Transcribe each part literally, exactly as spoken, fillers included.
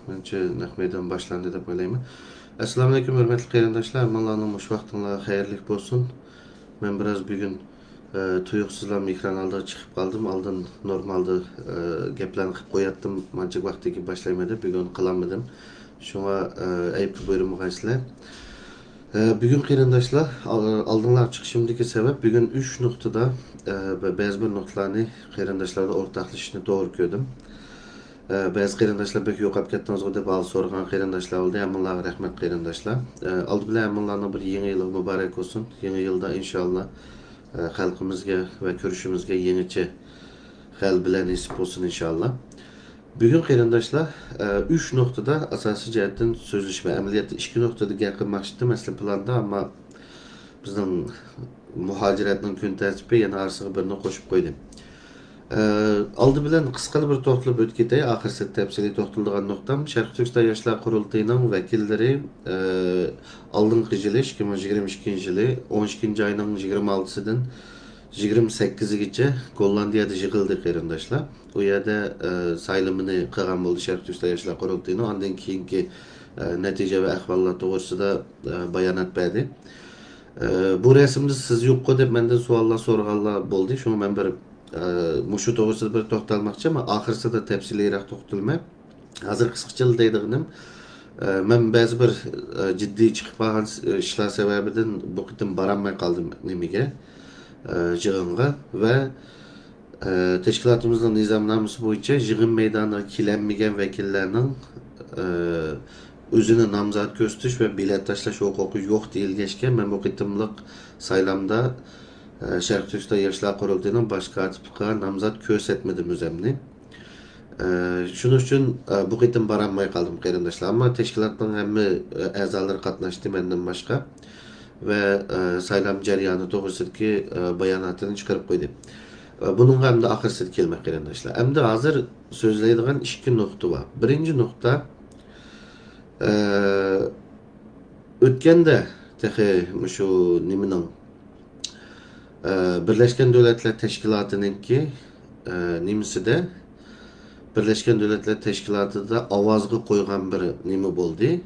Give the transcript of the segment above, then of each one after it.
مەنچە نەق مەيدان باشلاندى دەپ ئويلايمەن. ئەسسالامۇئەلەيكۇم، ھۆرمەتلىك قېرىنداشلار، ھەممىڭلارنىڭ مۇشۇ ۋاقتىڭلار خەيرلىك بولسۇن. مەن بىراز بۈگۈن، ئە، تۇيۇقسىزلا ئېكران ئالدىغا چىقىپ قالدىم. ئالدىن نورمالدا، ئە، گەپلەرنى قىلىپ قوياتتىم، مانچە ۋاقىتتىن كېيىن باشلايمەن دەپ، بۈگۈن قىلالمىدىم. شۇڭا، ئە، ئەيىبكە بۇيرۇمىغايسىلەر. ئە، بۈگۈن قېرىنداشلار، ئال-، ئالدىڭلارغا چىقىشىمدىكى سەۋەب، بۈگۈن ئۈچ نۇقتىدا، ئە، بە-، بەزى بىر نۇقتىلارنى قېرىنداشلاردا ئورتاقلىشىشنى توغرا كۆردۈم. ئە، بەزى قېرىنداشلار بەك يوقاپ كەتتىڭىزغۇ دەپ ھال سورىغان قېرىنداشلار بولدى. ھەممىڭلارغا رەھمەت قېرىنداشلار. ئە، ئالدى بىلەن ھەممىڭلارنىڭ بىر يېڭى يىلى مۇبارەك بولسۇن. يېڭى يىلدا ئىنشاللا، ئە، خەلقىمىزگە ۋە كۈرىشىمىزگە يېڭىچە غەلىبىلەر نېسىپ بولسۇن ئىنشاللا. بۈگۈن قېرىنداشلار، ئە، ئۈچ نۇقتىدا ئاساسىي جەھەتتىن سۆزلىشىمەن. ئەمەلىيەتتە ئىككى نۇقتىدا گەپ قىلماقچىدىم ئەسلى پىلاندا، ئەمما بىزنىڭ مۇھاجىرەتنىڭ كۈن تەرتىپى يەنە ئارىسىغا بىرنى قوشۇپ قويدى. ئە، ئالدى بىلەن قىسقىلا بىر توختىلىپ ئۆتۈپ كېتەي. ئاخىرسىدا تەپسىلىي توختىلىدىغان نۇقتام، شەرقىي تۈركىستان ياشلار قۇرۇلتىيىنىڭ ۋەكىللىرى، ئە، ئالدىنقى يىلى، ئىككى مىڭ يىگىرمە ئىككىنچى يىلى ئون ئىككىنچى ئاينىڭ يىگىرمە ئالتىسىدىن يىگىرمە سەككىزىگىچە گوللاندىيەدە يىغىلدى، قېرىنداشلار. ئۇ يەردە، ئە، سايلىمىنى قىلغان بولدى شەرقىي تۈركىستان ياشلار قۇرۇلتىيىنىڭ. ئاندىن كېيىنكى، ئە، نەتىجە ۋە ئەھۋاللار توغرىسىدا، ئە، بايانات بەردى. ئە، بۇ رەسىمدە سىز يوققۇ دەپ مەندىن سوئاللار سورىغانلار بولدى. شۇڭا مەن بىر، ئە، مۇشۇ توغرىسىدا بىر توختالماقچى، ئەمما ئاخىرسىدا تەپسىلىيرەك توختىلىمەن. ھازىر قىسقىچىلا دەيدىغىنىم، ئە، مەن بەزى بىر، ئە، جىددىي چىقىپ قالغان س-، ئىشلار سەۋەبىدىن بۇ قېتىم بارالماي قالدىم نېمىگە، ئە، يىغىنغا ۋە، ئە، تەشكىلاتىمىزنىڭ نىزامنامىسى بويىچە يىغىن مەيدانىغا كېلەلمىگەن ۋەكىللەرنىڭ، ئە، ئۆزىنى نامزات كۆرسىتىش ۋە بېلەت تاشلاش ھوقۇقى يوق دېيىلگەچكە، مەن بۇ قېتىملىق سايلامدا، ئە، شەرقىي تۈركىستان ياشلار قۇرۇلتىيىنىڭ باش كاتىپلىقىغا نامزات كۆرسەتمىدىم ئۆزەمنى. ئە، شۇنىڭ ئۈچۈن، ئە، بۇ قېتىم بارالماي قالدىم، قېرىنداشلار. ئەمما تەشكىلاتنىڭ ھەممە، ئە، ئەزالىرى قاتناشتى مەندىن باشقا ۋە، ئە، سايلام جەريانى توغرىسىدىكى، ئە، باياناتىنى چىقىرىپ قويدى. ئە، بۇنىڭغا ئەمدى ئاخىرسىدا كېلىمەن، قېرىنداشلار. ئەمدى ھازىر سۆزلەيدىغان ئىككى نۇقتا بار. بىرىنچى نۇقتا، ئە، ئۆتكەندە تېخى مۇشۇ نېمىنىڭ، ئە، بىرلەشكەن دۆلەتلەر تەشكىلاتىنىڭكى، ئە، نېمىسىدە، بىرلەشكەن دۆلەتلەر تەشكىلاتىدا ئاۋازغا قويغان بىر نېمە بولدى.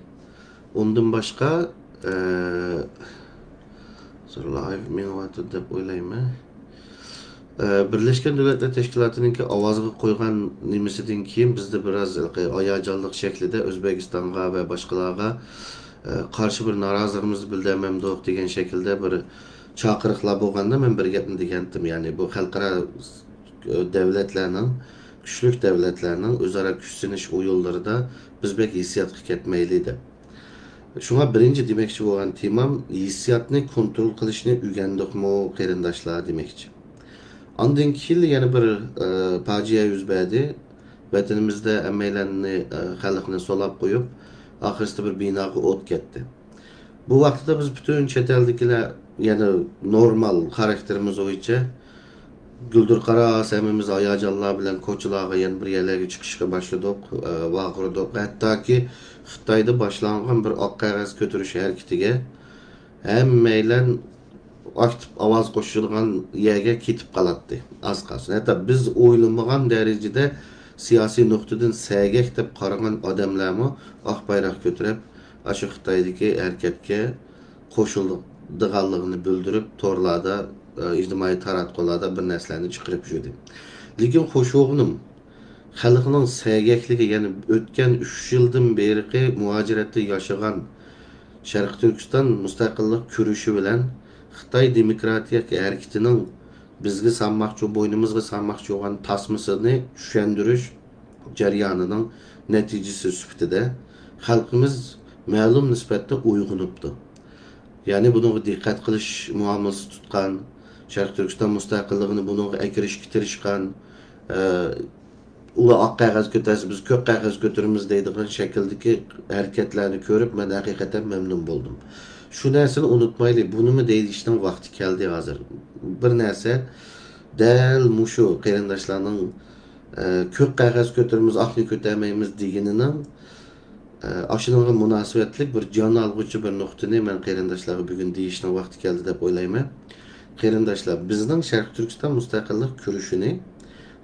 ئۇندىن باشقا، ئە، لايف مېڭىۋاتىدۇ دەپ ئويلايمەن. ئە، بىرلەشكەن دۆلەتلەر تەشكىلاتىنىڭكى ئاۋازغا قويغان نېمىسىدىن كېيىن بىزدە بىراز ھېلىقى ھاياجانلىق شەكلىدە ئۆزبېكىستانغا ۋە باشقىلارغا، ئە، قارشى بىر نارازىلىقىمىزنى بىلدۈرمەمدۇق دېگەن شەكىلدە بىر چاقىرىقلار بولغاندا، مەن بىر گەپنى دېگەنتىم، يەنى بۇ خەلقئارا، ئە، دۆلەتلەرنىڭ، كۈچلۈك دۆلەتلەرنىڭ ئۆزئارا كۈچ سىنىشىش ئويۇنلىرىدا بىز بەك ھېسسىياتقا كەتمەيلى دەپ. شۇڭا بىرىنچى دېمەكچى بولغان تېمام، ھېسسىياتنى كونترول قىلىشنى ئۆگەندۇقمۇ، قېرىنداشلار، دېمەكچى. ئاندىن كېيىن يەنە بىر، ئە، پاجىئە يۈز بەردى. ۋەتىنىمىزدە ھەممەيلەننى، ئە، خەلقنى سولاپ قويۇپ، ئاخىرسىدا بىر بىناغا ئوت كەتتى. بۇ ۋاقىتتا بىز پۈتۈن چەت ئەلدىكىلەر يەنە نورمال خاراكتېرىمىز بويىچە گۈلدۈر قارا ھەممىمىز ھاياجانلار بىلەن كوچىلارغا، يەنە بىر يەرلەرگە چىقىشقا باشلىدۇق، ئە، ۋارقىرىدۇق. ھەتتاكى خىتايدا باشلانغان بىر ئاق قەغەز كۆتۈرۈش ھەرىكىتىگە ھەممەيلەن ئاكتىپ ئاۋاز قوشىدىغان يەرگە كېتىپ قالاتتى، ئاز قالسۇن. ھەتتا بىز ئويلىمىغان دەرىجىدە سىياسىي نۇقتىدىن سەگەك دەپ قارىغان ئادەملەرمۇ ئاق بايراق كۆتۈرۈپ، ئاشۇ خىتايدىكى ھەرىكەتكە قوشۇلىدىغانلىقىنى بىلدۈرۈپ، تورلاردا، ئە، ئىجتىمائىي تاراتقۇلاردا بىر نەرسىلەرنى چىقىرىپ يۈردى. لېكىن خوش بولغىنىم، خەلقنىڭ سەگەكلىكى، يەنى ئۆتكەن ئۈچ يىلدىن بېرىقى مۇھاجىرەتتە ياشىغان شەرقىي تۈركىستان مۇستەقىللىق كۈرىشى بىلەن خىتاي دېموكراتىيە ھەرىكىتىنىڭ بىزگە سالماقچى، بوينىمىزغا سالماقچى بولغان تاسمىسىنى چۈشەندۈرۈش جەريانىنىڭ نەتىجىسى سۈپىتىدە خەلقىمىز مەلۇم نىسبەتتە ئويغىنىپتۇ. يەنى بۇنىڭغا دىققەت قىلىش مۇئامىلىسى تۇتقان، شەرقىي تۈركىستان مۇستەقىللىقىنى بۇنىڭغا ئەكىرىشكە تىرىشقان، ئە، ئۇلار ئاق قەغەز كۆتەرسە، بىز كۆك قەغەز كۆتۈرىمىز دەيدىغان شەكىلدىكى ھەرىكەتلەرنى كۆرۈپ، مەن ھەقىقەتەن مەمنۇن بولدۇم. شۇ نەرسىنى ئۇنتۇمايلى، بۇنىمۇ دەيدىشنىڭ ۋاقتى كەلدى ھازىر. بىر نەرسە، دەل مۇشۇ قېرىنداشلارنىڭ، ئە، كۆك قەغەز كۆتۈرىمىز، ئاقنى كۆتەرمەيمىز دېگىنىنىڭ، ئە، ئاشۇنىڭغا مۇناسىۋەتلىك بىر جان ئالغۇچى بىر نۇقتىنى مەن قېرىنداشلارغا بۈگۈن دېيىشنىڭ ۋاقتى كەلدى دەپ ئويلايمەن. قېرىنداشلار، بىزنىڭ شەرقىي تۈركىستان مۇستەقىللىق كۈرىشىنى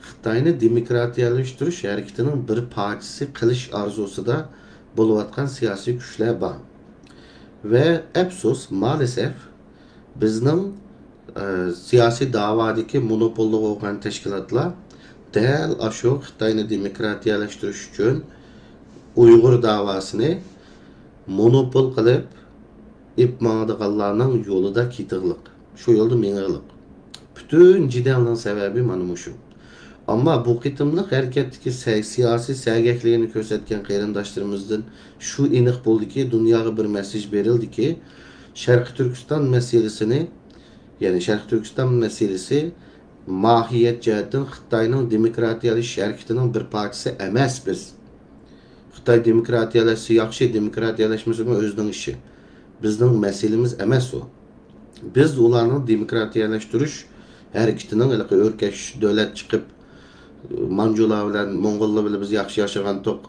خىتاينى دېموكراتىيەلەشتۈرۈش ھەرىكىتىنىڭ بىر پارچىسى قىلىش ئارزۇسىدا بولۇۋاتقان سىياسىي كۈچلەر بار. ۋە ئەپسۇس، مالىسەف، بىزنىڭ، ئە، سىياسىي داۋادىكى مونوپوللۇقى بولغان تەشكىلاتلار دەل ئاشۇ خىتاينى دېموكراتىيەلەشتۈرۈش ئۈچۈن ئۇيغۇر داۋاسىنى مونوپول قىلىپ ئېپ ماڭىدىغانلارنىڭ يولىدا كېتىغلىق، شۇ يولدا مېڭىغلىق. پۈتۈن جېدەلنىڭ سەۋەبى مانا مۇشۇ. ئەمما بۇ قېتىملىق ھەرىكەتتىكى سە-، سىياسىي سەگەكلىكىنى كۆرسەتكەن قېرىنداشلىرىمىزدىن شۇ ئېنىق بولدىكى، دۇنياغا بىر مەسساژ بېرىلدىكى، شەرقىي تۈركىستان مەسىلىسىنى، يەنى شەرقىي تۈركىستان مەسىلىسى ماھىيەت جەھەتتىن خىتاينىڭ دېموكراتىيەلىشىش ھەرىكىتىنىڭ بىر پارچىسى ئەمەس بىز. خىتاي دېموكراتىيەلەشسە ياخشى، دېموكراتىيەلەشمىسىمۇ ئۆزىنىڭ ئىشى. بىزنىڭ مەسىلىمىز ئەمەس ئۇ. بىز ئۇلارنىڭ دېموكراتىيەلەشتۈرۈش ھەرىكىتىنىڭ ھېلىقى ئۆركەش دۆلەت چىقىپ، مانجۇلار بىلەن، موڭغۇللار بىلەن بىز ياخشى ياشىغانتۇق،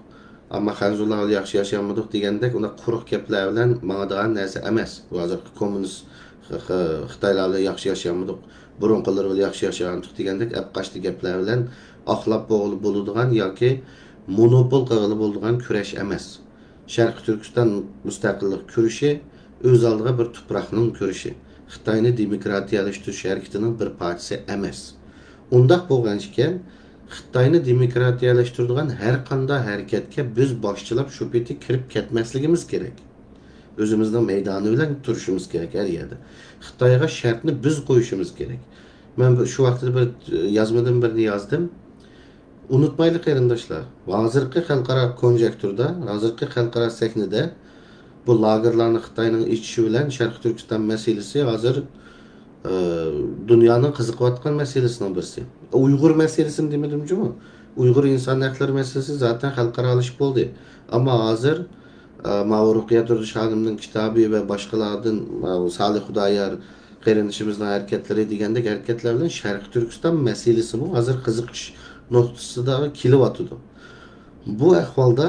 ئەمما خەنزۇلار بىلەن ياخشى ياشىيالمىدۇق دېگەندەك ئۇنداق قۇرۇق گەپلەر بىلەن ماڭىدىغان نەرسە ئەمەس. بۇ ھازىرقى كوممۇنىست خ-، خ-، خىتايلار بىلەن ياخشى ياشىيالمىدۇق، بۇرۇنقىلىرى بىلەن ياخشى ياشىغانتۇق دېگەندەك ئەپقاچتى گەپلەر بىلەن ئاقلاپ بولغىلى بولىدىغان ياكى مونوپول قىلغىلى بولىدىغان كۈرەش ئەمەس. شەرقىي تۈركىستان مۇستەقىللىق كۈرىشى ئۆز ئالدىغا بىر تۇپراقنىڭ كۈرىشى. خىتاينى دېموكراتىيەلەشتۈرۈش ھەرىكىتىنىڭ بىر پارچىسى ئەمەس. ئۇنداق بولغان ئىكەن، خىتاينى دېموكراتىيەلەشتۈرىدىغان ھەر قانداق ھەرىكەتكە بىز باشچىلاپ شۇ پېتى كىرىپ كەتمەسلىكىمىز كېرەك. ئۆزىمىزنىڭ مەيدانى بىلەن تۇرۇشىمىز كېرەك ھەر يەردە. خىتايغا شەرتنى بىز قويۇشىمىز كېرەك. مەن بۇ، شۇ ۋاقىتتا بىر، ئە، يازمىدىن بىرنى يازدىم. ئۇنتۇمايلى قېرىنداشلار، ھازىرقى خەلقئارا كونجەكتۇردا، ھازىرقى خەلقئارا سەھنىدە بۇ لاگېرلارنى خىتاينىڭ ئېچىشى بىلەن شەرقىي تۈركىستان مەسىلىسى ھازىر، ئە، دۇنيانىڭ قىزىقىۋاتقان مەسىلىسىنىڭ بىرسى. ئۇيغۇر مەسىلىسىنى دېمىدىم جۇمۇ. ئۇيغۇر ئىنسان ھەقلىرى مەسىلىسى زاتەن خەلقئارالىشىپ بولدى. ئەمما ھازىر، ئە، ماۋۇ رۇقىيە تۇردۇش خانىمنىڭ كىتابى ۋە باشقىلاردىن، ماۋۇ سالىھ خۇدايار قېرىندىشىمىزنىڭ ھەرىكەتلىرى دېگەندەك ھەرىكەتلەر بىلەن شەرقىي تۈركىستان مەسىلىسىمۇ ھازىر قىزىقىش نۇقتىسىدا كېلىۋاتىدۇ. بۇ ئەھۋالدا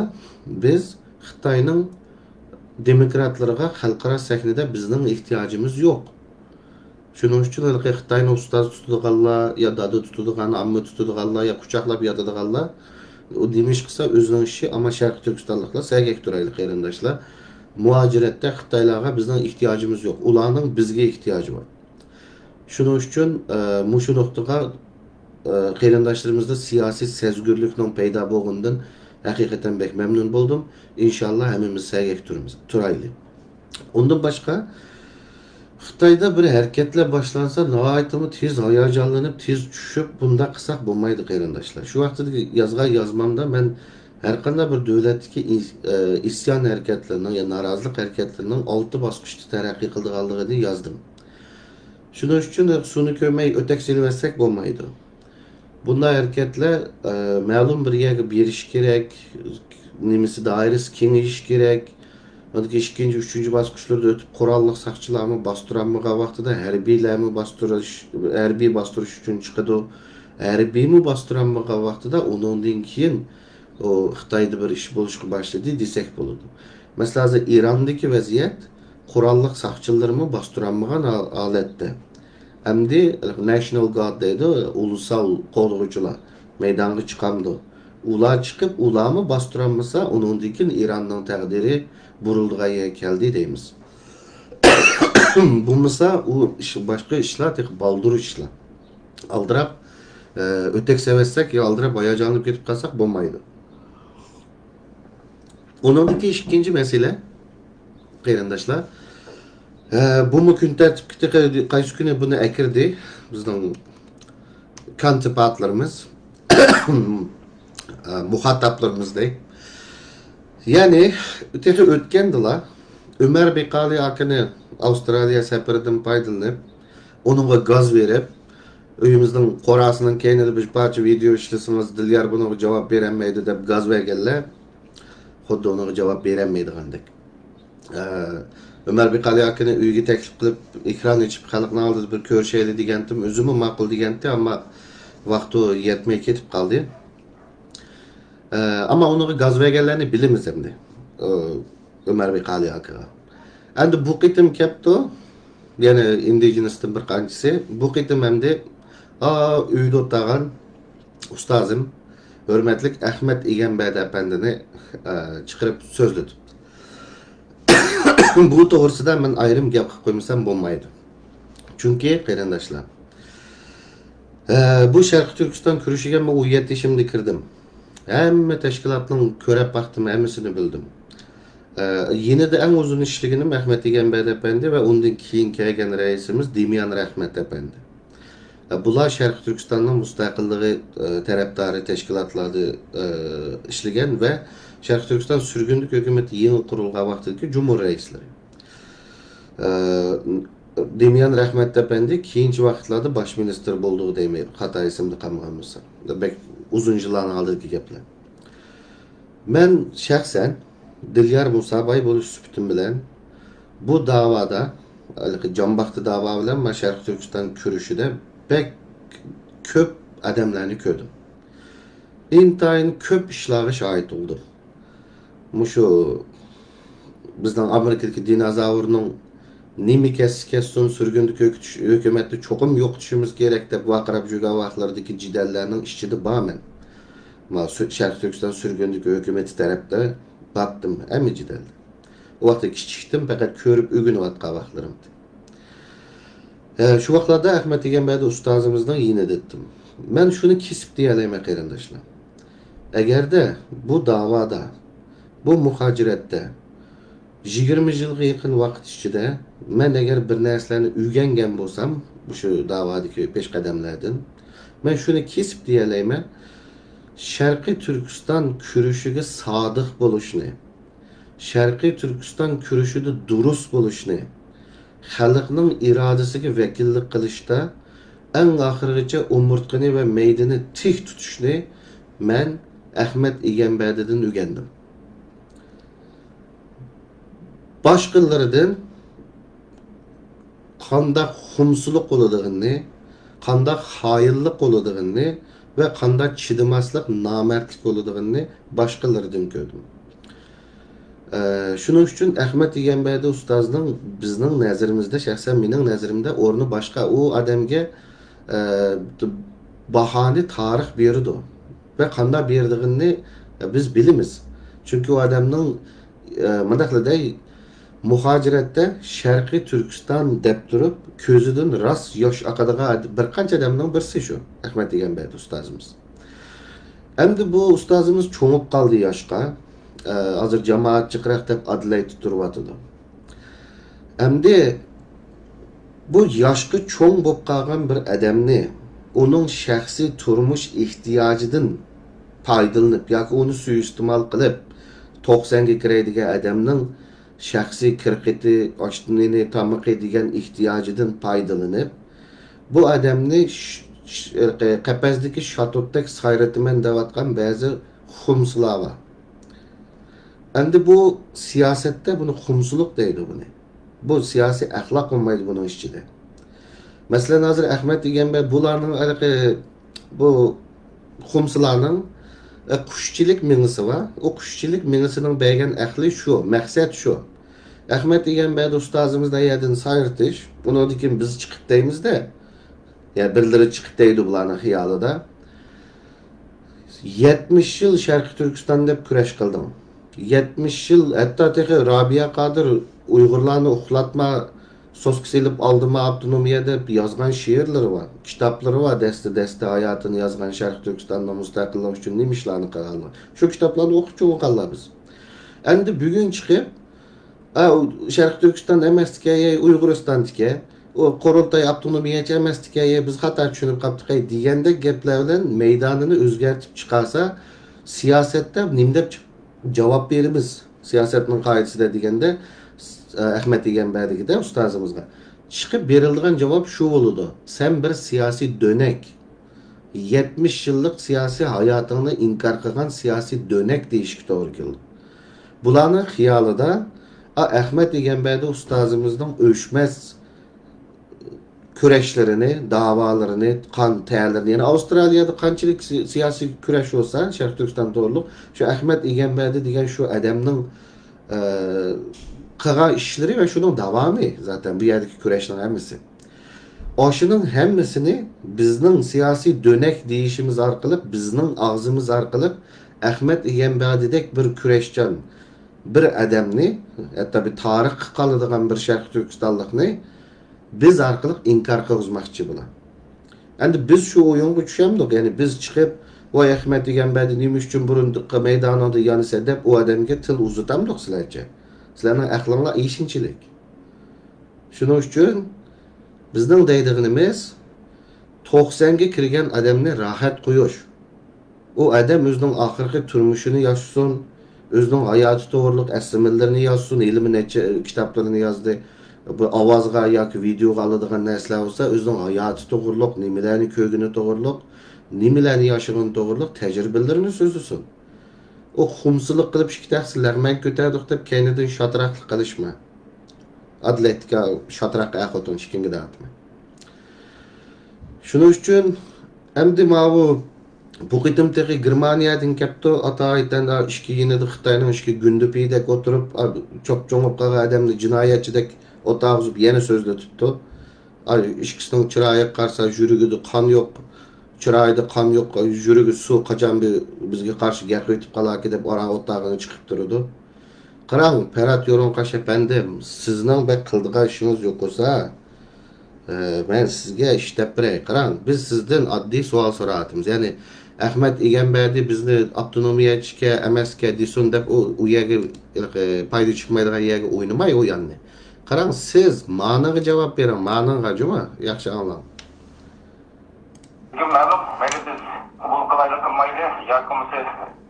بىز خىتاينىڭ دېموكراتلىرىغا خەلقئارا سەھنىدە بىزنىڭ ئېھتىياجىمىز يوق. شۇنىڭ ئۈچۈن ھېلىقى خىتاينى ئۇستاز تۇتىدىغانلار يا دادا تۇتىدىغان، ئامما تۇتىدىغانلار يا قۇچاقلاپ ياتىدىغانلار، ئۇ نېمە ئىش قىلسا ئۆزىنىڭ ئىشى، ئەمما شەرقىي تۈركىستانلىقلار سەگەك تۇرايلى قېرىنداشلار. مۇھاجىرەتتە خىتايلارغا بىزنىڭ ئېھتىياجىمىز يوق، ئۇلارنىڭ بىزگە ئېھتىياجى بار. شۇنىڭ ئۈچۈن، ئە، مۇشۇ نۇقتىغا، ئە، قېرىنداشلىرىمىزدا سىياسىي سەزگۈرلۈكنىڭ پەيدا بولغىنىدىن ھەقىقەتەن بەك مەمنۇن بولدۇم. ئىنشاللا ھەممىمىز سەگەك تۇرىمىز، تۇرايلى. ئۇندىن باشقا، خىتايدا بىر ھەرىكەتلەر باشلانسا، ناھايىتىمۇ تېز ھاياجانلىنىپ، تېز چۈشۈپ، بۇنداق قىلساق بولمايدۇ، قېرىنداشلار. شۇ ۋاقىتتىكى يازغان يازمامدا مەن ھەرقانداق بىر دۆلەتتىكى ئىس-، ئە، ئىسيان ھەرىكەتلىرىنىڭ يا نارازىلىق ھەرىكەتلىرىنىڭ ئالتە باسقۇچتا تەرەققىي قىلىدىغانلىقىنى يازدىم. شۇنىڭ ئۈچۈن سۇنى كۆرمەي ئۆتەك سېلىۋەتسەك بولمايدۇ. بۇنداق ھەرىكەتلەر، ئە، مەلۇم بىر يەرگە بېرىشى كېرەك، نېمىسى، دائىرىسى كېڭىيىشى كېرەك. ئاندىن كېيىن ئىككىنچى، ئۈچىنچى باسقۇچلىرىدا ئۆتۈپ، قوراللىق ساقچىلارمۇ باستۇرالمىغان ۋاقتىدا ھەربىيلەرمۇ باستۇرۇش، ھەربىي باستۇرۇش ئۈچۈن چىقىدۇ. ھەربىيمۇ باستۇرالمىغان ۋاقتىدا ئۇنىڭدىن كېيىن ئۇ خىتايدا بىر ئىش بولۇشقا باشلىدى دېسەك بولىدۇ. مەسىلەن، ھازىر ئىراندىكى ۋەزىيەت، قوراللىق ساقچىلىرىمۇ باستۇرالمىغان ھال-، ھالەتتە. ئەمدى ناشنال گارد دەيدۇ، ئۇلۇسال قورغۇچىلار مەيدانغا چىقامدۇ؟ ئۇلار چىقىپ، ئۇلارمۇ باستۇرالمىسا، ئۇنىڭدىن كېيىن ئىراننىڭ تەقدىرى بۇرۇلىدىغان يەرگە كەلدى دەيمىز. بولمىسا، ئۇ ئىش، باشقا ئىشلار تېخى بالدۇر ئىشلار. ئالدىراپ، ئە، ئۆتەك سېلىۋەتسەك يا ئالدىراپ ھاياجانلىنىپ كېتىپ قالساق بولمايدۇ. ئۇنىڭدىن كېيىن ئىككىنچى مەسىلە، قېرىنداشلار، ئە، بۇمۇ كۈن تەرتىپكە تېخى قايسى كۈنى بۇنى ئەكىردى بىزنىڭ كانتىپاتلىرىمىز، ئە، مۇخاتاپلىرىمىز دەي. يەنى تېخى ئۆتكەندىلا ئۆمەر بىقالى ئاكىنى ئاۋسترالىيە سەپىرىدىن پايدىلىنىپ، ئۇنىڭغا گاز بېرىپ، ئۆيىمىزنىڭ قوراسىنىڭ كەينىدە بىر پارچە ۋىدېئو ئىشلىسىڭىز، دىليار بۇنىڭغا جاۋاب بېرەلمەيدۇ دەپ گاز بەرگەنلەر خۇددى ئۇنىڭغا جاۋاب بېرەلمەيدىغاندەك. ئە، ئۆمەر بىقالى ئاكىنى ئۆيگە تەكلىپ قىلىپ، ئېكران ئېچىپ، خەلقنىڭ ئالدىدا بىر كۆرۈشەيلى دېگەنتىم، ئۆزىمۇ ماقۇل دېگەنتى، ئەمما ۋاقتى يەتمەي كېتىپ قالدى. ئە، ئەمما ئۇنىڭغا گاز بەرگەنلەرنى بىلىمىز ئەمدى. ئە، ئۆمەر بىقالى ئاكىغا. ئەمدى بۇ قېتىم كەپتۇ، يەنە ئىندىجېنستىن بىر قانچىسى. بۇ قېتىم ئەمدى، ئا، ئۆيدە ئولتۇرغان ئۇستازىم، ھۆرمەتلىك ئەخمەت ئىگەمبەردى ئەپەندىنى، ئە، چىقىرىپ سۆزلىدى. بۇ توغرىسىدا مەن ئايرىم گەپ قىلىپ قويمىسام بولمايدۇ. چۈنكى، قېرىنداشلار، ئە، بۇ شەرقىي تۈركىستان كۈرىشىگە مەن ئون يەتتە يېشىمدا كىردىم. ھەممە تەشكىلاتنىڭ كۆرۈپ باقتىم، ھەممىسىنى بىلدىم. ئە، يېنىدا ئەڭ ئۇزۇن ئىشلىگىنىم ئەخمەت ئىگەمبەردى ئەپەندى ۋە ئۇندىن كېيىن كەلگەن رەئىسىمىز دېميان رەھمەت ئەپەندى. ئە، بۇلار شەرقىي تۈركىستاننىڭ مۇستەقىللىقى، ئە، تەرەپدارى تەشكىلاتلاردا، ئە، ئىشلىگەن ۋە شەرقىي تۈركىستان سۈرگۈندىكى ھۆكۈمىتى يېڭى قۇرۇلغان ۋاقتىدىكى جۇمھۇر رەئىسلىرى. ئە، دېميان رەھمەت ئەپەندى كېيىنچە ۋاقىتلاردا باش مىنىستىر بولدى دەيمەن، خاتا ئېسىمدە قالمىغان بولسا. بەك ئۇزۇن يىللارنىڭ ئالدىدىكى گەپلەر. مەن شەخسەن دىليار مۇساباي بولۇش سۈپىتىم بىلەن بۇ داۋادا، ھېلىقى جانباقتى داۋا بىلەن مەن شەرقىي تۈركىستان كۈرىشىدە بەك كۆپ ئادەملەرنى كۆردۈم. ئىنتايىن كۆپ ئىشلارغا شاھىت بولدۇم. مۇشۇ بىزنىڭ ئامېرىكىدىكى دىنوزاۋرنىڭ نېمە كەتسە كەتسۇن، سۈرگۈندىكى ھۆكۈتۈش-، ھۆكۈمەتنى چوقۇم يوقىتىشىمىز كېرەك دەپ ۋارقىراپ يۈرگەن ۋاقىتلىرىدىكى جېدەللەرنىڭ ئىچىدە بار مەن. ما سۈ-، شەرقىي تۈركىستان سۈرگۈندىكى ھۆكۈمىتى تەرەپتە باتتىم ھەممە جېدەلدە. ئۇ ۋاقىتتا كىچىكتىم، پەقەت كۆرۈپ ئۆگىنىۋاتقان ۋاقىتلىرىمدى. ھە، شۇ ۋاقىتلاردا ئەخمەت ئىگەمبەردى ئۇستازىمىزنىڭ يېنىدا ئىدىم. مەن شۇنى كېسىپ دېيەلەيمەن، قېرىنداشلار. ئەگەردە بۇ داۋادا، بۇ مۇھاجىرەتتە يىگىرمە يىلغا يېقىن ۋاقىت ئىچىدە مەن ئەگەر بىر نەرسىلەرنى ئۆگەنگەن بولسام، مۇشۇ داۋادىكى پېشقەدەملەردىن، مەن شۇنى كېسىپ دېيەلەيمەن، شەرقىي تۈركىستان كۈرىشىگە سادىق بولۇشنى، شەرقىي تۈركىستان كۈرىشىدە دۇرۇس بولۇشنى، خەلقنىڭ ئىرادىسىگە ۋەكىللىك قىلىشتا ئەڭ ئاخىرغىچە ئومۇرتقىنى ۋە مەيدىنى تىك تۇتۇشنى مەن ئەخمەت ئىگەمبەردىدىن ئۆگەندىم. باشقىلىرىدىن قانداق خۇمسىلىق بولىدىغىنىنى، قانداق خائىنلىق بولىدىغىنىنى ۋە قانداق چىدىماسلىق، نامەردلىك بولىدىغىنىنى باشقىلىرىدىن كۆردۈم. ئە، شۇنىڭ ئۈچۈن ئەخمەت ئىگەمبەردى ئۇستازنىڭ بىزنىڭ نەزىرىمىزدە، شەخسەن مېنىڭ نەزىرىمدە ئورنى باشقا. ئۇ ئادەمگە، ئە، باھانى تارىخ بېرىدۇ ۋە قانداق بېرىدىغىنىنى بىز بىلىمىز. چۈنكى ئۇ ئادەمنىڭ، ئە، مۇنداقلا دەي، مۇھاجىرەتتە شەرقىي تۈركىستان دەپ تۇرۇپ، كۆزىدىن راست ياش ئاقىدىغان بىر قانچە ئادەمنىڭ بىرسى شۇ ئەخمەت ئىگەمبەردى ئۇستازىمىز. ئەمدى بۇ ئۇستازىمىز چوڭۇپ قالدى ياشقا. ئە، ھازىر جامائەت جىقراق دەپ ئادېلايدتا تۇرۇۋاتىدۇ. ئەمدى بۇ ياشقا چوڭ بولۇپ قالغان بىر ئادەمنى ئۇنىڭ شەخسىي تۇرمۇش ئېھتىياجىدىن پايدىلىنىپ ياكى ئۇنى سۇيىئىستېمال قىلىپ، توقسەنگە كىرەي دېگەن ئادەمنىڭ شەخسىي كىرقىتى، ئاشنىنى، تامىقى دېگەن ئېھتىياجىدىن پايدىلىنىپ، بۇ ئادەمنى ش-، ش-، قەپەستىكى شاتۇتتەك سايرىتىمەن دەۋاتقان بەزى خۇمسىلار بار. ئەمدى بۇ سىياسەتتە بۇنى خۇمسىلىق دەيدۇ بۇنى. بۇ سىياسىي ئەخلاق بولمايدۇ بۇنىڭ ئىچىدە. مەسىلەن، ھازىر ئەخمەت ئىگەمبەر بۇلارنىڭ ھېلىقى بۇ خۇمسىلارنىڭ، ئە، قۇشچىلىك مېڭىسى بار. ئۇ قۇشچىلىك مېڭىسىنىڭ بەرگەن ئەقلى شۇ، مەقسەت شۇ. ئەخمەت ئىگەمبەردى ئۇستازىمىزنى ئەيەردىن سايرىتىش، ئۇنىڭدىن كېيىن بىز چىقىپ دەيمىزدە، يا بىرلىرى چىقىپ دەيدۇ بۇلارنىڭ خىيالىدا. يەتمىش يىل شەرقىي تۈركىستان دەپ كۈرەش قىلدىڭ. يەتمىش يىل، ھەتتا تېخى رابىيە قادىر ئۇيغۇرلارنى ئۇخلاتما، سوسكا سېلىپ ئالدىما ئاپتونومىيە دەپ يازغان شېئىرلىرى بار، كىتابلىرى بار، دەستە-دەستە ھاياتىنى يازغان شەرقىي تۈركىستاننىڭ مۇستەقىللىقى ئۈچۈن نېمە ئىشلارنى قىلغانلىقى. شۇ كىتابلارنى ئوقۇپ چوڭىغانلار بىز. ئەمدى بۈگۈن چىقىپ، ئا، ئۇ شەرقىي تۈركىستان ئەمەستىكەن، يا ئۇيغۇرىستاندىكەن، ئۇ قۇرۇلتاي ئاپتونومىيەچى ئەمەستىكەن، يا بىز خاتا چۈشىنىپ قاپتىقەي دېگەندەك گەپلەر بىلەن مەيدانىنى ئۆزگەرتىپ چىقارسا، سىياسەتتە نېمە دەپ جاۋاب بېرىمىز؟ سىياسەتنىڭ قائىدىسىدە دېگەندە، ئەخمەت ئىگەمبەردىگىدە ئۇستازىمىزغا چىقىپ بېرىلىدىغان جاۋاب شۇ بولىدۇ. سەن بىر سىياسىي دۆنەك. يەتمىش يىللىق سىياسىي ھاياتىڭنى ئىنكار قىلغان سىياسىي دۆنەك دېيىشكە توغرا كېلىدۇ. بۇلارنىڭ خىيالىدا، ئا، ئەخمەت ئىگەمبەردى ئۇستازىمىزنىڭ ئۆچمەس كۈرەشلىرىنى، داۋالىرىنى، قان تەرلىرىنى، يەنى ئاۋسترالىيەدە قانچىلىك سى-، سىياسىي كۈرەش بولسا، شەرقىي تۈركىستان توغرۇلۇق، شۇ ئەخمەت ئىگەمبەردى دېگەن شۇ ئادەمنىڭ، ئە، قىلغان ئىشلىرى ۋە شۇنىڭ داۋامى زاتەن بۇ يەردىكى كۈرەشنىڭ ھەممىسى. ئاشۇنىڭ ھەممىسىنى بىزنىڭ سىياسىي دۆنەك دېيىشىمىز ئارقىلىق، بىزنىڭ ئاغزىمىز ئارقىلىق ئەخمەت ئىگەمبەدىدەك بىر كۈرەشچان بىر ئادەمنى، ھەتتا بىر تارىخقا قالىدىغان بىر شەرقىي تۈركىستانلىقنى بىز ئارقىلىق ئىنكار قىلغۇزماقچى بۇلار. ئەمدى بىز شۇ ئويۇنغا چۈشەمدۇق؟ يەنى بىز چىقىپ، ۋاي ئەخمەت ئىگەمبەدى نېمە ئۈچۈن بۇرۇندىقى مەيدانىڭدا يانىسەن دەپ ئۇ ئادەمگە تىل ئۇزىتامدۇق سىلەرچە؟ سىلەرنىڭ ئەقلىڭلار ئېشىنچىلىك. شۇنىڭ ئۈچۈن بىزنىڭ دەيدىغىنىمىز، توقسەنگە كىرگەن ئادەمنى راھەت قويۇش. ئۇ ئادەم ئۆزىنىڭ ئاخىرقى تۇرمۇشىنى ياشىسۇن، ئۆزىنىڭ ھاياتى توغرۇلۇق ئەسلىمىلىرىنى يازسۇن، ھېلىمۇ نەچچە كىتابلىرىنى يازدى. بۇ ئاۋازغا ياكى ۋىدېئوغا ئالىدىغان نەرسىلەر بولسا، ئۆزىنىڭ ھاياتى توغرۇلۇق، نېمىلەرنى كۆرگىنى توغرۇلۇق، نېمىلەرنى ياشىغىنى توغرۇلۇق تەجرىبىلىرىنى سۆزلىسۇن. ئۇ خۇمسىلىق قىلىپ ئىككى تەخسە لەغمەن كۆتەردۇق دەپ كەينىدىن شاتراقلىق قىلىشما. ئادلەتكە شاتراق ئەر خوتۇن ئىككىڭگە دەۋاتىمەن. شۇنىڭ ئۈچۈن ئەمدى ماۋۇ بۇ قېتىم تېخى گېرمانىيەدىن كەپتۇ. ئاتايىتەن ئىككى يېنىدا خىتاينىڭ ئىككى گۈندىپىيىدەك ئولتۇرۇپ، چوپچوڭ بولۇپ قالغان ئادەمنى جىنايەتچىدەك ئولتۇرغۇزۇپ يەنە سۆزلىتىپتۇ. ئىككىسىنىڭ چىرايىغا قارىسا، يۈرىكىدە قان يوق، چىرايىدا قان يوق، يۈرىكى سۇ قاچان بىر بىزگە قارشى گەپ ئېيتىپ قالاركى دەپ ئاران ئولتۇرغىنى چىقىپ تۇرىدۇ. قاراڭ، پەرھات يورۇنقاش ئەپەندىم، سىزنىڭ بەك قىلىدىغان ئىشىڭىز يوق بولسا، ئە، مەن سىزگە ئىش دەپ بېرەي. قاراڭ، بىز سىزدىن ئاددىي سوئال سوراۋاتىمىز. يەنى، ئەخمەت ئىگەمبەردى بىزنى ئاپتونومىيەچىكەن ئەمەسكەن دېسۇن دەپ، ئۇ، ئۇ يەرگە ھېلىقى پايدا چىقمايدىغان يەرگە ئوينىماي ئۇ ياننى. قاراڭ، سىز مانىڭغا جاۋاب بېرىڭ، مانىڭغا، جۇمۇ، ياخشى ئاڭلاڭ. بۈگۈن مەلۇم، مەيلى بىز قوبۇل قىلايلى قىلمايلى ياكى بولمىسا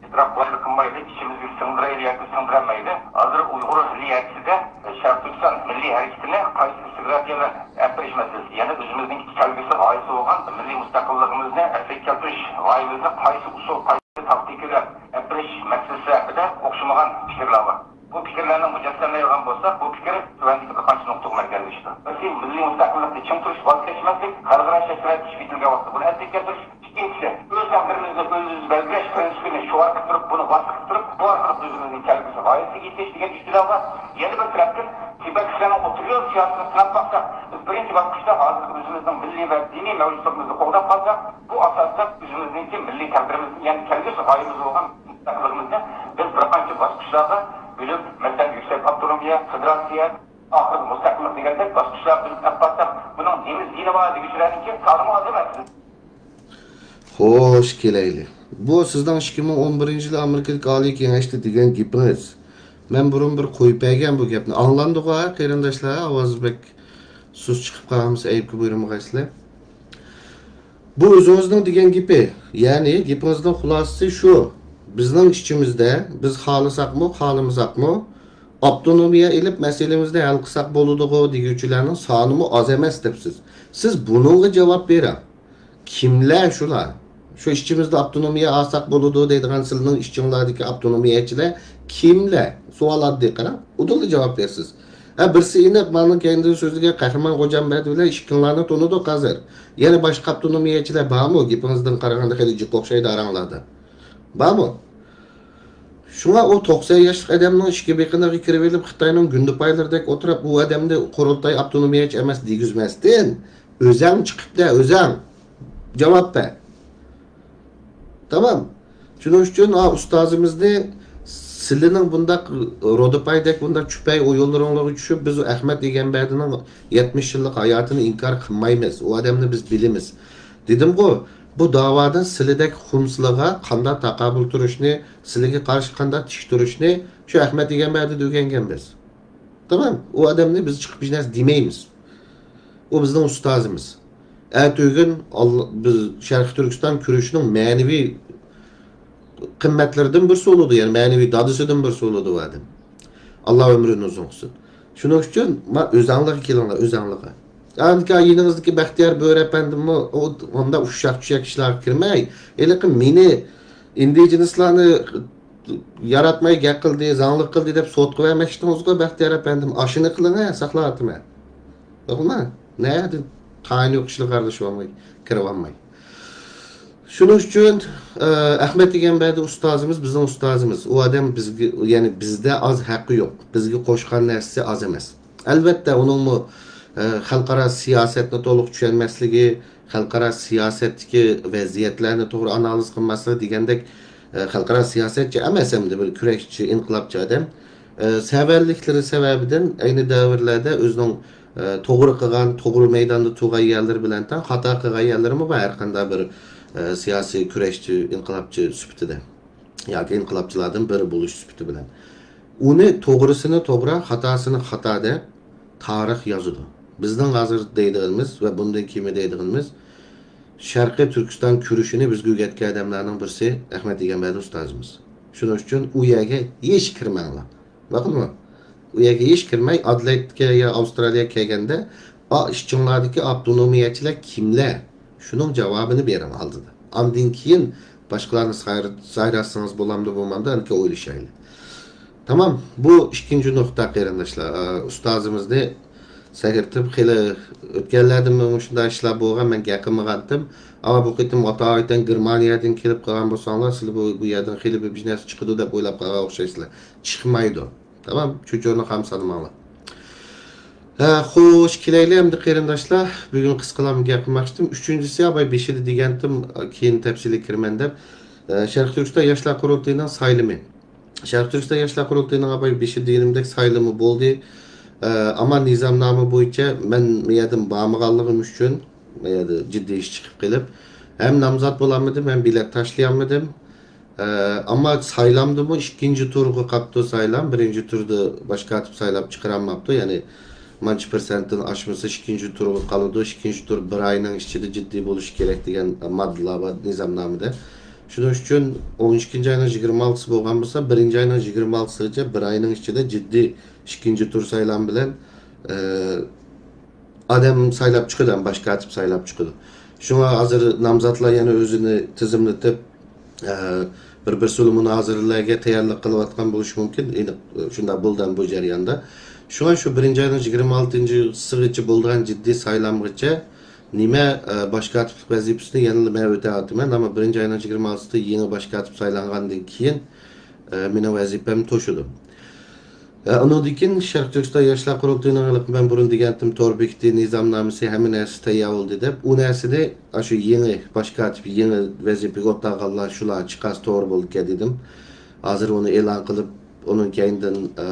ئېتىراپ قىلايلى قىلمايلى، ئىچىمىزگە سىڭدۈرەيلى ياكى سىڭدۈرەلمەيلى، ھازىر ئۇيغۇر مىللىيەتچىسىدە شەرقىي تۈركىستان مىللىي ھەرىكىتىنى قايسى ئىستىگرافىيە بىلەن ئەپ بېرىش مەسىلىسى. يەنى ئۆزىمىزنىڭ كەلگۈسى غايىسى بولغان مىللىي مۇستەقىللىقىمىزنى ئەسلىگە كەلتۈرۈش غايىمىزنى قايسى ئۇسۇل، قايسى تاكتىكا بىلەن ئەپ بېرىش مەسىلىسى ھەققىدە ئوخشىمىغان پىكىرلەر بار. بۇ پىكىرلەرنى مۇجەسسەملەيدىغان بولساق، بۇ پىكىر تۆۋەندىكى بىر قانچە نۇقتىغا مەركەزلىشىدۇ. بىرسى، مىللىي مۇستەقىللىقنى چىڭ تۇرۇش، ۋاز كەچمەسلىك، خەلقئارا شەرتلەردە ئىش بېجىرىلگەن ۋاقىتتا بۇنى ئەسلىگە كەلتۈرۈش. ئىككىنچىسى، ئۆز تەقدىرىمىزنى ئۆزىمىز بەلگىلەش پىرىنسىپىنى شوئار قىلىپ تۇرۇپ، بۇنى ۋاسىتە قىلىپ تۇرۇپ، بۇ ئارقىلىق ئۆزىمىزنىڭ كەلگۈسى غايىسىگە يېتىش دېگەن ئۈچ پىلان بار. يەنە بىر تەرەپتىن، تىبەتلىكلەرنىڭ ئوتتۇرا يول سىياسىتىنى سىناپ باقساق، بىز بىرىنچى باسقۇچتا ھازىرقى ئۆزىمىزنىڭ مىللىي ۋە دىنىي مەۋجۇتلۇقىمىزنى قوغداپ قالساق، بۇ ئاساستا ئۆزىمىزنىڭكى مىللىي تەقدىرىمىزنى، يەنى كەلگۈسى غايىمىز بولغان مۇستەقىللىقىمىزنى بىز بىر قانچە باسقۇچلارغا بۆلۈپ، مەسىلەن، يۈكسەك ئاپتونومىيە، فېدېراتسىيە، ئاخىرىدا مۇستەقىللىق دېگەندەك باسقۇچلارغا بۆلۈپ ئەپ بارساق، بۇنىڭ نېمە زىيىنى بار دېگۈچىلەرنىڭكى سانىمۇ ئاز ئەمەس. خوش، كېلەيلى. بۇ سىزنىڭ ئىككى مىڭ ئون بىرىنچى يىلى ئامېرىكىدىكى ئالىي كېڭەشتە دېگەن گېپىڭىز. مەن بۇرۇن بىر قويۇپ بەرگەن بۇ گەپنى. ئاڭلاندىغۇ، ھە، قېرىنداشلار؟ ئاۋازى بەك سۇس چىقىپ قالغان بولسا ئەيىبكە بۇيرۇمىغايسىلەر. بۇ ئۆزىڭىزنىڭ دېگەن گېپى. يەنى گېپىڭىزنىڭ خۇلاسىسى شۇ. بىزنىڭ ئىچىمىزدە، بىز خالىساقمۇ، خالىمىساقمۇ، ئاپتونومىيە ئېلىپ مەسىلىمىزنى ھەل قىلساق بولىدىغۇ دېگۈچىلەرنىڭ سانىمۇ ئاز ئەمەس دەپسىز. سىز بۇنىڭغا جاۋاب بېرىڭ. كىملەر شۇلار؟ شۇ ئىچىمىزدە ئاپتونومىيە ئالساق بولىدۇ دەيدىغان سىلىنىڭ ئىچىڭلاردىكى ئاپتونومىيەچىلەر كىملەر؟ سوئال ئاددىي، قاراڭ. ئۇدۇللا جاۋاب بېرىسىز. ھە، بىرسى ئېنىق، مانا كەينىدىن سۆزلىگەن قەھرىمان غوجامبەردى بىلەن ئىككىڭلارنى تونۇدۇق ھازىر. يەنە باشقا ئاپتونومىيەچىلەر بارمۇ؟ گېپىڭىزدىن قارىغاندا خېلى جىق ئوخشايدۇ ئاراڭلاردا. بارمۇ؟ شۇڭا ئۇ توقسەن ياشلىق ئادەمنىڭ ئىككى بېقىنىغا كىرىۋېلىپ، خىتاينىڭ گۇندىپايلىرىدەك ئولتۇرۇپ، ئۇ ئادەمنى قۇرۇلتاي ئاپتونومىيەچى ئەمەس دېگۈزمەستىن، ئۆزەڭ چىقىپ دە، ئۆزەڭ جاۋاب بەر. تامام. شۇنىڭ ئۈچۈن، ئا، ئۇستازىمىزنى سىلىنىڭ بۇنداق رودىپايدەك بۇنداق چۈپەي ئويۇنلىرىڭلارغا چۈشۈپ، بىز ئەخمەت ئىگەمبەردىنىڭ يەتمىش يىللىق ھاياتىنى ئىنكار قىلمايمىز. ئۇ ئادەمنى بىز بىلىمىز. دېدىمغۇ، بۇ داۋادا سىلىدەك خۇمسىلىغا قانداق تاقابىل تۇرۇشنى، سىلىگە قارشى قانداق تىك تۇرۇشنى شۇ ئەخمەت ئىگەمبەردىن ئۆگەنگەن بىز. تامام. ئۇ ئادەمنى بىز چىقىپ ھېچ نەرسە دېمەيمىز. ئۇ بىزنىڭ ئۇستازىمىز. ئەتىگۈن ئاللا-، بىز شەرقىي تۈركىستان كۈرىشىنىڭ مەنىۋى قىممەتلىرىدىن بىرسى بولىدۇ، يەنى مەنىۋى دادىسىدىن بىرسى بولىدۇ ئۇ ئادەم. ئاللا ئۆمرىنى ئۇزۇن قىلسۇن. شۇنىڭ ئۈچۈن ما-، ئۆزەڭلارغا كېلىڭلار، ئۆزەڭلارغا. ئاندىكىن يېنىڭىزدىكى بەختىيار بۆرە ئەپەندىمۇ ئۇ، ئۇنداق ئۇششاق-چۈششەك ئىشلارغا كىرمەي، ھېلىقى مېنى ئىندىجېنىسلارنى ياراتماي گەپ قىلدى، زاڭلىق قىلدى دەپ سوتقا بەرمەكچىدىڭىزغۇ، بەختىيار ئەپەندىم. ئاشۇنى قىلىڭ، ھە، ساقلاۋاتىمەن. ئۇقتۇڭلار؟ نەدە تايىنى يوق ئىشلارغا ئارىلىشىۋالماي، كىرىۋالماي. شۇنىڭ ئۈچۈن، ئە، ئەخمەت ئىگەمبەردى ئۇستازىمىز، بىزنىڭ ئۇستازىمىز. ئۇ ئادەم بىزگە، يەنى بىزدە ئاز ھەققى يوق. بىزگە قوشقان نەرسىسى ئاز ئەمەس. ئەلۋەتتە، ئۇنىڭمۇ ئە، خەلقئارا سىياسەتنى تولۇق چۈشەنمەسلىكى، خەلقئارا سىياسەتتىكى ۋەزىيەتلەرنى توغرا ئانالىز قىلماسلىقى دېگەندەك، ئە، خەلقئارا سىياسەتچى ئەمەس، ئەمدى بىر كۈرەشچى، ئىنقىلابچى ئادەم. ئە، سەۋەنلىكلىرى سەۋەبىدىن ئەينى دەۋرلەردە ئۆزىنىڭ، ئە، توغرا قىلغان، توغرا مەيداندا تۇرغان يەرلىرى بىلەن تەڭ خاتا قىلغان يەرلىرىمۇ بار، ھەر قانداق بىر، ئە، سىياسىي كۈرەشچى، ئىنقىلابچى سۈپىتىدە ياكى ئىنقىلابچىلاردىن بىرى بولۇش سۈپىتى بىلەن. ئۇنى توغرىسىنى توغرا، خاتاسىنى خاتا دەپ تارىخ يازىدۇ. بىزنىڭ ھازىر دەيدىغىنىمىز ۋە بۇندىن كېيىن دەيدىغىنىمىز، شەرقىي تۈركىستان كۈرىشىنى بىزگە ئۆگەتكەن ئادەملەرنىڭ بىرسى ئەخمەت ئىگەمبەردى ئۇستازىمىز. شۇنىڭ ئۈچۈن ئۇ يەرگە ھېچ كىرمەڭلار. باقىدىمۇ؟ ئۇ يەرگە ھېچ كىرمەي، ئادېلېيدكە يا ئاۋسترالىيەگە كەلگەندە، ئا، ئىچىڭلاردىكى ئاپتونومىيەچىلەر كىملەر؟ شۇنىڭ جاۋابىنى بېرىڭ ئالدىدا. ئاندىن كېيىن باشقىلارنى ساير-، سايراتسىڭىز بولامدۇ، بولمامدۇ، ئەنكى ئويلىشايلى. تامام، بۇ ئىككىنچى نۇقتا، قېرىنداشلار. ئا، ئۇستازىمىزنى سەگىرتىپ، خېلى ئۆتكەنلەردىمۇ مۇشۇنداق ئىشلار بولغان، مەن گەپ قىلمىغانتىم. ئەمما بۇ قېتىم ئاتايىتەن گېرمانىيەدىن كېلىپ قالغان بولساڭلار، سىلەر بۇ، بۇ يەردىن خېلى بىر بىر نەرسە چىقىدۇ دەپ ئويلاپ قالغان ئوخشايسىلەر. چىقمايدۇ. تامام، چۆچۈرىنى خام سانىماڭلار. ھە، خوش، كېلەيلى ئەمدى قېرىنداشلار. بۈگۈن قىسقىلام گەپ قىلماقچىدىم. ئۈچىنچىسى، ئاباي بېشىدا دېگەنتىم، كېيىن تەپسىلىي كىرىمەن دەپ. ئە، شەرقىي تۈركىستان ياشلار قۇرۇلتىيىنىڭ سايلىمى. شەرقىي تۈركىستان ياشلار قۇرۇلتىيىنىڭ، ئاباي بېشىدا دېگىنىمدەك، سايلىمى بولدى. ئە، ئەمما نىزامنامە بويىچە مەن بۇ يەردىن بارمىغانلىقىم ئۈچۈن، بۇ يەردە جىددىي ئىش چىقىپ قېلىپ، ھەم نامزات بولالمىدىم، ھەم بېلەت تاشلىيالمىدىم. ئە، ئەمما سايلامدىمۇ ئىككىنچى تۇرغا قاپتۇ سايلام. بىرىنچى تۇردا باش كاتىپ سايلاپ چىقىرالماپتۇ. يەنى مانچە پىرسەنتتىن ئاشمىسا ئىككىنچى تۇرغا قالىدۇ. ئىككىنچى تۇر بىر ئاينىڭ ئىچىدە جىددىي بولۇشى كېرەك دېگەن ماددىلار بار نىزامنامىدا. شۇنىڭ ئۈچۈن ئون ئىككىنچى ئاينىڭ يىگىرمە ئالتىسى بولغان بولسا، بىرىنچى ئاينىڭ يىگىرمە ئالتىسىغىچە بىر ئاينىڭ ئىچىدە جىددىي ئىككىنچى تۇر سايلام بىلەن، ئە، ئادەم سايلاپ چىقىدۇ، ھەم باش كاتىپ سايلاپ چىقىدۇ. شۇڭا ھازىر نامزاتلار يەنە ئۆزىنى تىزىملىتىپ، ئە، بىر-بىرسى بىلەن مۇنازىرىلەرگە تەييارلىق قىلىۋاتقان بولۇشى مۇمكىن. ئېنىق، ئە، شۇنداق بولدى ھەم بۇ جەرياندا. شۇنىڭ شۇ بىرىنچى ئاينىڭ يىگىرمە ئالتىنچىسىغىچە بولىدىغان جىددىي سايلامغىچە نېمە، ئە، باش كاتىپلىق ۋەزىپىسىنى يەنىلا مەن ئۆتەۋاتىمەن. ئەمما بىرىنچى ئاينىڭ يىگىرمە ئالتىسىدا يېڭى باش كاتىپ سايلانغاندىن كېيىن، ئە، مېنىڭ ۋەزىپەم توشىدۇ. ئە، ئۇنىڭدىن كېيىن شەرقىي تۈركىستان ياشلار قۇرۇلتىيىنىڭ، ھېلىقى مەن بۇرۇن دېگەنتىم، تور بېكىتى، نىزامنامىسى، ھەممە نەرسە تەييار بولدى دەپ، ئۇ نەرسىنى ئاشۇ يېڭى باش كاتىپ، يېڭى ۋەزىپىگە ئولتۇرغانلار شۇلار چىقارسا توغرا بولىدىكەن دېدىم. ھازىر ئۇنى ئېلان قىلىپ، ئۇنىڭ كەينىدىن، ئە،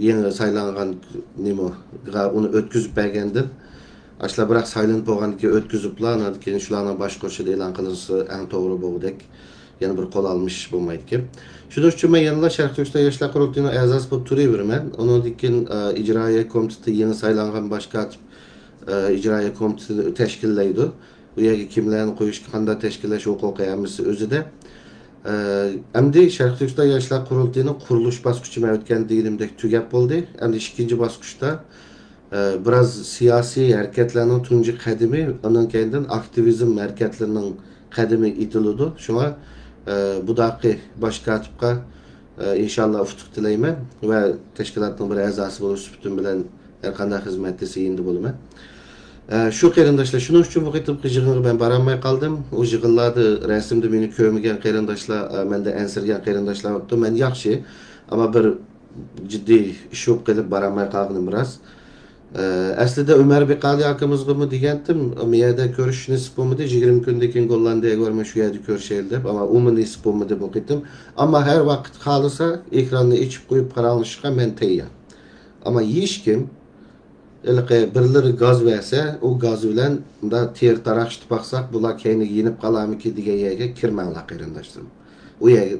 يېڭى سايلانغان نېمىغا ئۇنى ئۆتكۈزۈپ بەرگەندىن، ئاشۇلار بىراق سايلىنىپ بولغاندىن كېيىن ئۆتكۈزۈپلا، ئاندىن كېيىن شۇلارنىڭ باشقۇرۇشىدا ئېلان قىلىنسا ئەڭ توغرا بولغۇدەك. يەنە بىر قول ئالمىشىش بولمايدىكەن. شۇنىڭ ئۈچۈن مەن يەنىلا شەرقىي تۈركىستان ياشلار قۇرۇلتىيىنىڭ ئەزاسى بولۇپ تۇرۇۋېرىمەن. ئۇنىڭدىن كېيىن، ئە، ئىجرائىيە كومىتېتى يېڭى سايلانغان باش كاتىپ، ئە، ئىجرائىيە كومىتېتىنى تەشكىللەيدۇ. ئۇ يەرگە كىملەرنى قويۇش، قانداق تەشكىللەش ھوقۇقى ھەممىسى ئۆزىدە. ئە، ئەمدى شەرقىي تۈركىستان ياشلار قۇرۇلتىيىنىڭ قۇرۇلۇش باسقۇچى مەن ئۆتكەن دېگىنىمدەك تۈگەپ بولدى. ئەمدى ئىككىنچى باسقۇچتا ئە، بىراز سىياسىي ھەرىكەتلەرنىڭ تۇنجى قەدىمى، ئۇنىڭ كەينىدىن ئاكتىۋىزم ھەرىكەتلىرىنىڭ قەدىمى ئېتىلىدۇ. شۇڭا، ئە، بۇداقى باش كاتىپقا، ئە، ئىنشاللا ئۇتۇق تىلەيمەن ۋە تەشكىلاتنىڭ بىر ئەزاسى بولۇش سۈپىتىم بىلەن ھەر قانداق خىزمەتتە يېنىدا بولىمەن. ئە، شۇ قېرىنداشلار، شۇنىڭ ئۈچۈن بۇ قېتىمقى يىغىنغا مەن بارالماي قالدىم. ئۇ يىغىنلاردا رەسىمدە مېنى كۆرمىگەن قېرىنداشلار، ئە، مەندىن ئەنسىرىگەن قېرىنداشلار بوپتۇ. مەن ياخشى، ئەمما بىر جىددىي ئىش بولۇپ قېلىپ بارالماي قالغىنىم راست. ئە، ئەسلىدە ئۆمەر بىقالى ئاكىمىزغىمۇ دېگەنتىم، مۇ يەردە كۆرۈشۈش نېسىپ بولمىدى. يىگىرمە كۈندىن كېيىن گوللاندىيەگە بارىمەن، شۇ يەردە كۆرۈشەيلى دەپ، ئەمما ئۇمۇ نېسىپ بولمىدى بۇ قېتىم. ئەمما ھەر ۋاقىت خالىسا ئېكراننى ئېچىپ قويۇپ پاراڭلىشىشقا مەن تەييار. ئەمما ھېچكىم، ھېلىقى بىرلىرى گاز بەرسە، ئۇ گاز بىلەن مۇنداق تېرە تاراقشىتىپ باقساق، بۇلار كەينىگە يېنىپ قالارمىكىن دېگەن يەرگە كىرمەڭلار، قېرىنداشلىرىم. ئۇ يەرگە،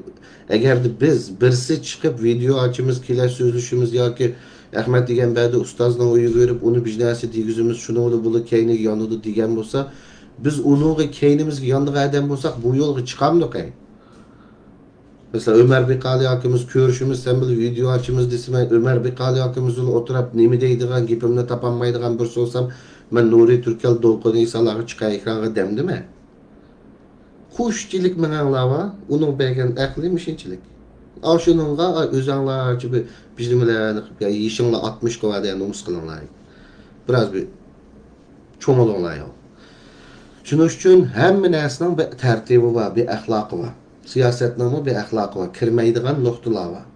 ئەگەردە بىز بىرسى چىقىپ ۋىدېو ئاچىمىز، كېلە سۆزلىشىمىز ياكى ئەخمەت ئىگەمبەردى ئۇستازنىڭ ئۆيىگە بېرىپ ئۇنى بىر نەرسە دېگۈزىمىز، شۇنىڭ بىلەن بۇلار كەينىگە يانىدۇ دېگەن بولسا، بىز ئۇنىڭغا كەينىمىزگە يانىدىغان ئادەم بولساق، بۇ يولغا چىقامدۇق ئەي؟ مەسىلەن، ئۆمەر بىقالى ئاكىمىز كۆرۈشىمىز، سەن بىلەن ۋىدېو ئاچىمىز دېسە، مەن ئۆمەر بىقالى ئاكىمىز بىلەن ئولتۇرۇپ نېمە دەيدىغان گېپىمنى تاپالمايدىغان بىرسى بولسام، مەن نۇرى تۈركەل، دولقۇن ئېيسالارغا چىقاي ئېكرانغا دەمدىمەن. قۇشچىلىك مېڭەڭلار بار، ئۇنىڭ بەرگەن ئەقلى مۇشۇنچىلىك. ئاشۇنىڭغا، ئا، ئۆزەڭلارچە بىر، بىر نېمىلەرنى قىلىپ، يا يېشىڭلار ئاتمىشقا بار دېگەن نومۇس قىلىڭلار. بىراز بىر چوڭىلىڭلار يا. شۇنىڭ ئۈچۈن ھەممە نەرسىنىڭ بىر تەرتىپى بار، بىر ئەخلاقى بار. سىياسەتنىڭمۇ بىر ئەخلاقى بار، كىرمەيدىغان نۇقتىلار بار.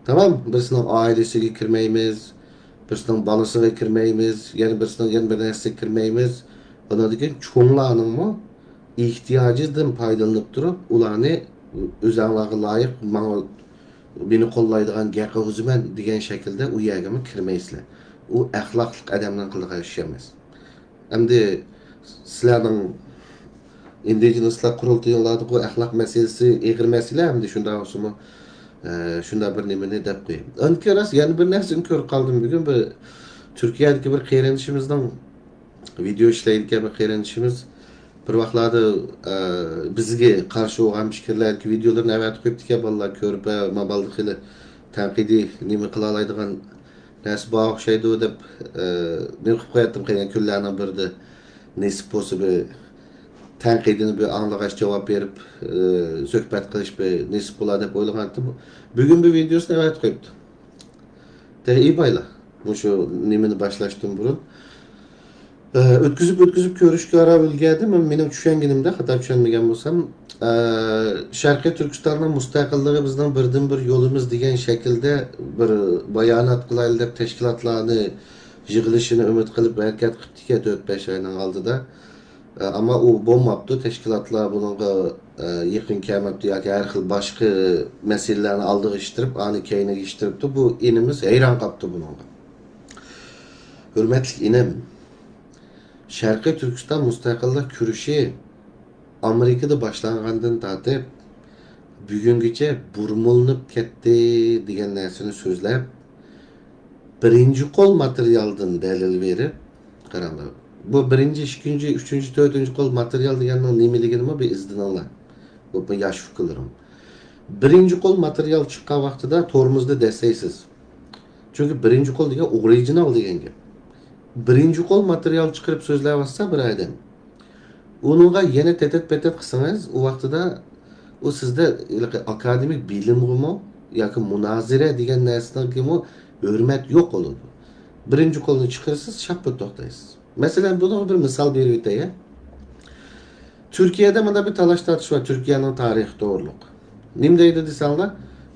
تامام، بىرسىنىڭ ئائىلىسىگە كىرمەيمىز، بىرسىنىڭ بالىسىغا كىرمەيمىز، يەنە بىرسىنىڭ يەنە بىر نەرسىگە كىرمەيمىز. ئۇنىڭدىن كېيىن چوڭلارنىڭمۇ ئېھتىياجىدىن پايدىلىنىپ تۇرۇپ، ئۇلارنى ئۆزەڭلارغا لايىق، ماڭا، مېنى قوللايدىغان گەپ قىلغۇزىمەن دېگەن شەكىلدە ئۇ يەرگىمۇ كىرمەيسىلەر. ئۇ ئەخلاقلىق ئادەمنىڭ قىلىدىغان ئىشى ئەمەس. ئەمدى سىلەرنىڭ ئىندىجېنىسلار قۇرۇلتىيىڭلاردىغۇ ئەخلاق مەسىلىسى ئېغىر مەسىلە، ئەمدى شۇنداق بولسىمۇ، ئە، شۇنداق بىر نېمىنى دەپ قوياي. ئاندىن كېيىن راست يەنە بىر نەرسىنى كۆرۈپ قالدىم. بۈگۈن بىر تۈركىيەدىكى بىر قېرىندىشىمىزنىڭ، ۋىدېئو ئىشلەيدىكەن بىر قېرىندىشىمىز، بىر ۋاقىتلاردا، ئە، بىزگە قارشى بولغان پىكىرلەردىكى ۋىدېئولىرىنى ئەۋەتىپ قويۇپتىكەن، بالىلار كۆرۈپ، ھە، ما بالىدا خېلى تەنقىدىي نېمە قىلالايدىغان نەرسە بار ئوخشايدۇ دەپ، ئە، نېمە قىلىپ قوياتتىم، قېنى كۈنلەرنىڭ بىرىدە نېسىپ بولسا بىر تەنقىدىنى بىر ئاڭلىغاچ جاۋاب بېرىپ، ئە، سۆھبەت قىلىش بىر نېسىپ بولار دەپ ئويلىغانتىم. بۈگۈن بىر ۋىدېئوسىنى ئەۋەتىپ قويۇپتۇ. تېخى ئېيتمايلا، مۇشۇ نېمىنى باشلاشتىن بۇرۇن. ئە، ئۆتكۈزۈپ، ئۆتكۈزۈپ كۆرۈشكە ئاران ئۈلگەردىم. مەن، مېنىڭ چۈشەنگىنىمدە، خاتا چۈشەنمىگەن بولسام، ئە، شەرقىي تۈركىستاننىڭ مۇستەقىللىقى بىزنىڭ بىردىنبىر يولىمىز دېگەن شەكىلدە بىر بايانات قىلايلى دەپ تەشكىلاتلارنى يىغىلىشىنى ئۈمىد قىلىپ ھەرىكەت قىپتىكەن تۆت بەش ئاينىڭ ئالدىدا. ئە، ئەمما ئۇ بولماپتۇ. تەشكىلاتلار بۇنىڭغا، ئە، يېقىن كەلمەپتۇ ياكى ھەر خىل باشقا مەسىلىلەرنى ئالدىغا ئىشتىرىپ، ئانى كەينىگە ئىشتىرىپتۇ. بۇ ئىنىمىز ھەيران قاپتۇ بۇنىڭغا. ھۆرمەتلىك ئىنىم، شەرقىي تۈركىستان مۇستەقىللىق كۈرىشى ئامېرىكىدا باشلانغاندىن تارتىپ بۈگۈنگىچە بۇرمىلىنىپ كەتتى دېگەن نەرسىنى سۆزلەپ، بىرىنچى قول ماتېرىيالدىن دەلىل بېرىپ، قاراڭلار، بۇ بىرىنچى، ئىككىنچى، ئۈچىنچى، تۆتىنچى قول ماتېرىيال دېگەننىڭ نېمىلىكىنىمۇ بىر ئىزدىنىڭلار. بۇ، بۇ ياش ئۇكىلىرىم. بىرىنچى قول ماتېرىيال چىققان ۋاقتىدا تورمۇزدا دەسسەيسىز. چۈنكى بىرىنچى قول دېگەن ئورىجىنال دېگەن گەپ. بىرىنچى قول ماتېرىيال چىقىرىپ سۆزلەۋاتسا بىر ئادەم، ئۇنىڭغا يەنە تەتەت-پەتەت قىلسىڭىز، ئۇ ۋاقتىدا ئۇ سىزدە ھېلىقى ئاكادېمىك بىلىمغىمۇ ياكى مۇنازىرە دېگەن نەرسىنىڭكىمۇ ھۆرمەت يوق بولىدۇ. بىرىنچى قولنى چىقىرىسىز، شاپپا توختايسىز. مەسىلەن، بۇنىڭغا بىر مىسال بېرىۋېتەي. تۈركىيەدە مانا بىر تالاش-تارتىش بار، تۈركىيەنىڭ تارىخى توغرۇلۇق. نېمە دەيدۇ دېسەڭلار،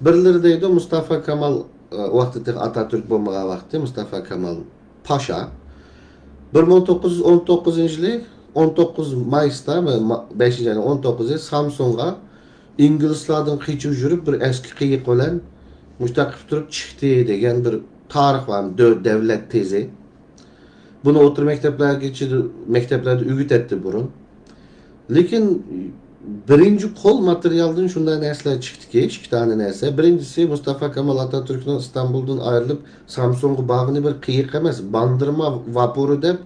بىرلىرى دەيدۇ، مۇستافا كامال، ئە، ۋاقتى تېخى ئاتاتۈرك بولمىغان ۋاقتى، مۇستافا كامال پاشا بىر مىڭ توققۇز يۈز ئون توققۇزىنچى يىلى ئون توققۇز مايستا، ما-، بەشىنچى ئاينىڭ ئون توققۇزى سامسۇنغا ئىنگلىزلاردىن قېچىپ يۈرۈپ، بىر ئەسكى قېيىق بىلەن مۇشۇنداق قىلىپ تۇرۇپ چىقتى دېگەن بىر تارىخ بار، دۆ-، دەۋلەت تېزى. بۇنى ئوتتۇرا مەكتەپلەرگىچە، مەكتەپلەردە ئۆگىتەتتى بۇرۇن. لېكىن بىرىنچى قول ماتېرىيالدىن شۇنداق نەرسىلەر چىقتىكى، ئىككى دانە نەرسە. بىرىنچىسى، مۇستافا كامال ئاتاتۈركنىڭ ئىستانبۇلدىن ئايرىلىپ، سامسۇنغا بارغىنى بىر قېيىق ئەمەس، باندىرما ۋاپورى دەپ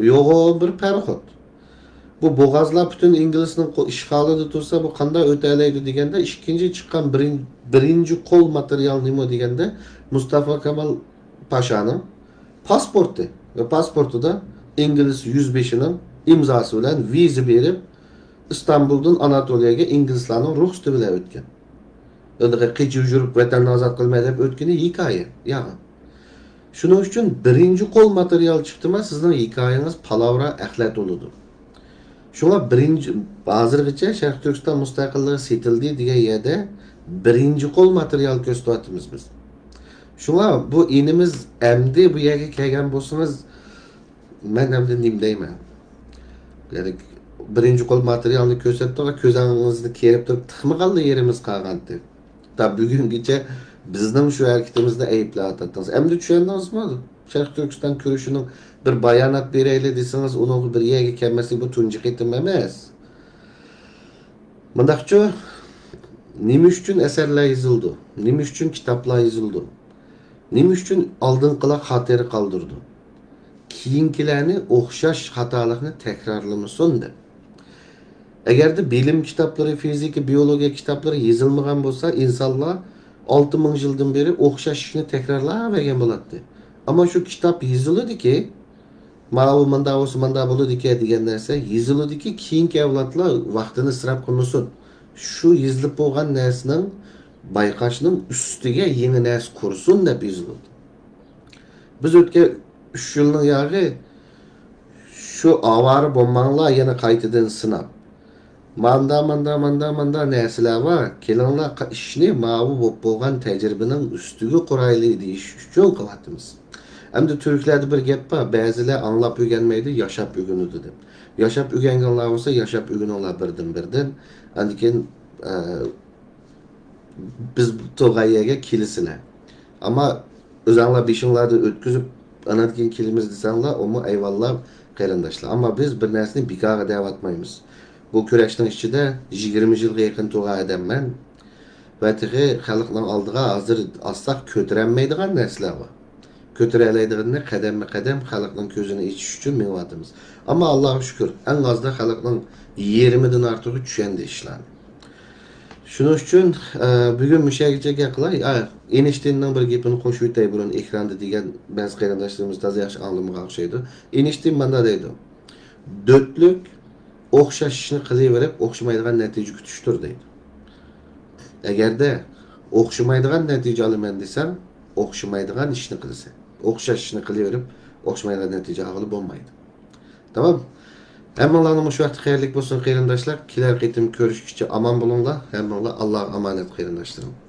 يوغان بىر پاراخوت. بۇ بوغازلار پۈتۈن ئىنگلىزنىڭ قو-، ئىشغالىدا تۇرسا، بۇ قانداق ئۆتەلەيدۇ دېگەندە، ئىككىنچى چىققان بىرىن-، بىرىنچى قول ماتېرىيال نېمە دېگەندە، مۇستافا كامال پاشانىڭ پاسپورتى ۋە پاسپورتىدا ئىنگلىز يۈزبېشىنىڭ ئىمزاسى بىلەن ۋىزا بېرىپ، ئىستانبۇلدىن ئاناتولىيەگە ئىنگلىزلارنىڭ رۇخسىتى بىلەن ئۆتكەن. ئۇنىڭغا قېچىپ يۈرۈپ، ۋەتەننى ئازاد قىلىمەن دەپ ئۆتكىنى ھېكايە، يالغان. شۇنىڭ ئۈچۈن بىرىنچى قول ماتېرىيال چىقتىما، سىزنىڭ ھېكايىڭىز پالاۋرا، ئەخلەت بولىدۇ. شۇڭا بىرىنچى، ھازىرغىچە شەرقىي تۈركىستان مۇستەقىللىقى سېتىلدى دېگەن يەردە بىرىنچى قول ماتېرىيال كۆرسىتىۋاتىمىز بىز. شۇڭا بۇ ئىنىمىز ئەمدى بۇ يەرگە كەلگەن بولسىڭىز، مەن ئەمدى نېمە دەيمەن؟ يەنى بىرىنچى قول ماتېرىيالنى كۆرسەتتىڭىز، كۆزىڭىزنى كېرىپ تۇرۇپ تىقمىغانلا يېرىمىز قالغانتى. تا بۈگۈنگىچە بىزنىڭ شۇ ھەرىكىتىمىزنى ئەيىبلەۋاتاتتىڭىز. ئەمدى چۈشەندىڭىزمۇ؟ شەرقىي تۈركىستان كۈرىشىنىڭ بىر بايانات بېرەيلى دېسىڭىز، ئۇنىڭغا بىر يەرگە كەلمەسلىك بۇ تۇنجى قېتىم ئەمەس. مۇنداقچۇ، نېمە ئۈچۈن ئەسەرلەر يېزىلىدۇ؟ نېمە ئۈچۈن كىتابلار يېزىلىدۇ؟ نېمە ئۈچۈن ئالدىنقىلار خاتىرە قالدۇرىدۇ؟ كېيىنكىلەرنى ئوخشاش خاتالىقنى تەكرارلىمىسۇن دەپ. ئەگەردە بىلىم كىتابلىرى، فىزىكا، بىيولوگىيە كىتابلىرى يېزىلمىغان بولسا، ئىنسانلار ئالتە مىڭ يىلدىن بېرى ئوخشاش ئىشنى تەكرارلاۋەرگەن بولاتتى. ئەمما شۇ كىتاب يېزىلىدىكى، ماۋۇ مۇنداق بولسا مۇنداق بولىدىكەن دېگەن نەرسە يېزىلىدىكى، كېيىنكى ئەۋلادلار ۋاقتىنى ئىسراپ قىلمىسۇن. شۇ يېزىلىپ بولغان نەرسىنىڭ بايقاشنىڭ ئۈستىگە يېڭى نەرسە قۇرسۇن دەپ يېزىلىدۇ. بىز ئۆتكەن ئۈچ يىلنىڭ ياغى شۇ ئاۋارە بولماڭلار، يەنە قايتىدىن سىناپ. ماندا، ماندا، ماندا، ماندا نەرسىلەر بار. كېلىڭلار، قا-، ئىشنى ماۋۇ بولۇپ بولغان تەجرىبىنىڭ ئۈستىگە قۇرايلى دېيىش ئۈچۈن قىلىۋاتىمىز. ئەمدى تۈركلەردە بىر گەپ بار، بەزىلەر ئاڭلاپ ئۆگەنمەيدۇ، ياشاپ ئۆگىنىدۇ دەپ. ياشاپ ئۆگەنگەنلەر بولسا، ياشاپ ئۆگىنىڭلار بىردىن-بىردىن. ئاندىن كېيىن، ئە، بىز تۇرغان يەرگە كېلىسىلەر. ئەمما ئۆزەڭلار بېشىڭلاردىن ئۆتكۈزۈپ، ئاندىن كېيىن كېلىمىز دېسەڭلار، ئۇمۇ ئەيۋاللا قېرىنداشلار. ئەمما بىز بىر نەرسىنى بىكارغا دەۋاتمايمىز. بۇ كۈرەشنىڭ ئىچىدە يىگىرمە يىلغا يېقىن تۇرغان ئادەممەن. ۋە تېخى خەلقنىڭ ئالدىغا ھازىر ئاسساق كۆتۈرەلمەيدىغان نەرسىلەر بار. كۆتۈرەلەيدىغىنىنى قەدەممۇ قەدەم خەلقنىڭ كۆزىنى ئېچىش ئۈچۈن مېڭىۋاتىمىز. ئەمما ئاللاغا شۈكۈر، ئەڭ ئازدا خەلقنىڭ يېرىمىدىن ئارتۇقى چۈشەندى ئىشلارنى. شۇنىڭ ئۈچۈن، ئە، بۈگۈن مۇشۇ يەرگىچە گەپ قىلاي. ئا، ئېينىشتىيننىڭ بىر گېپىنى قوشۇۋېتەي بۇرۇن ئېكراندا دېگەن بەزى قېرىنداشلىرىمىز تازا ياخشى ئاڭلىمىغان ئوخشايدۇ. ئېينىشتىين مانداق دەيدۇ. دۆتلۈك ئوخشاش ئىشنى قىلىۋېرىپ ئوخشىمايدىغان نەتىجە كۈتۈشتۇر دەيدۇ. ئەگەردە ئوخشىمايدىغان نەتىجە ئالىمەن دېسەڭ، ئوخشىمايدىغان ئىشنى قىلىسەن. ئوخشاش ئىشنى قىلىۋېرىپ ئوخشىمايدىغان نەتىجە ئالغىلى بولمايدۇ. تامام. ھەممىڭلارنىڭ مۇشۇ ۋاقتى خەيرلىك بولسۇن قېرىنداشلار. كېلەر قېتىم كۆرۈشكىچە ئامان بولۇڭلار. ھەممىڭلار ئاللاغا ئامانەت قېرىنداشلىرىم.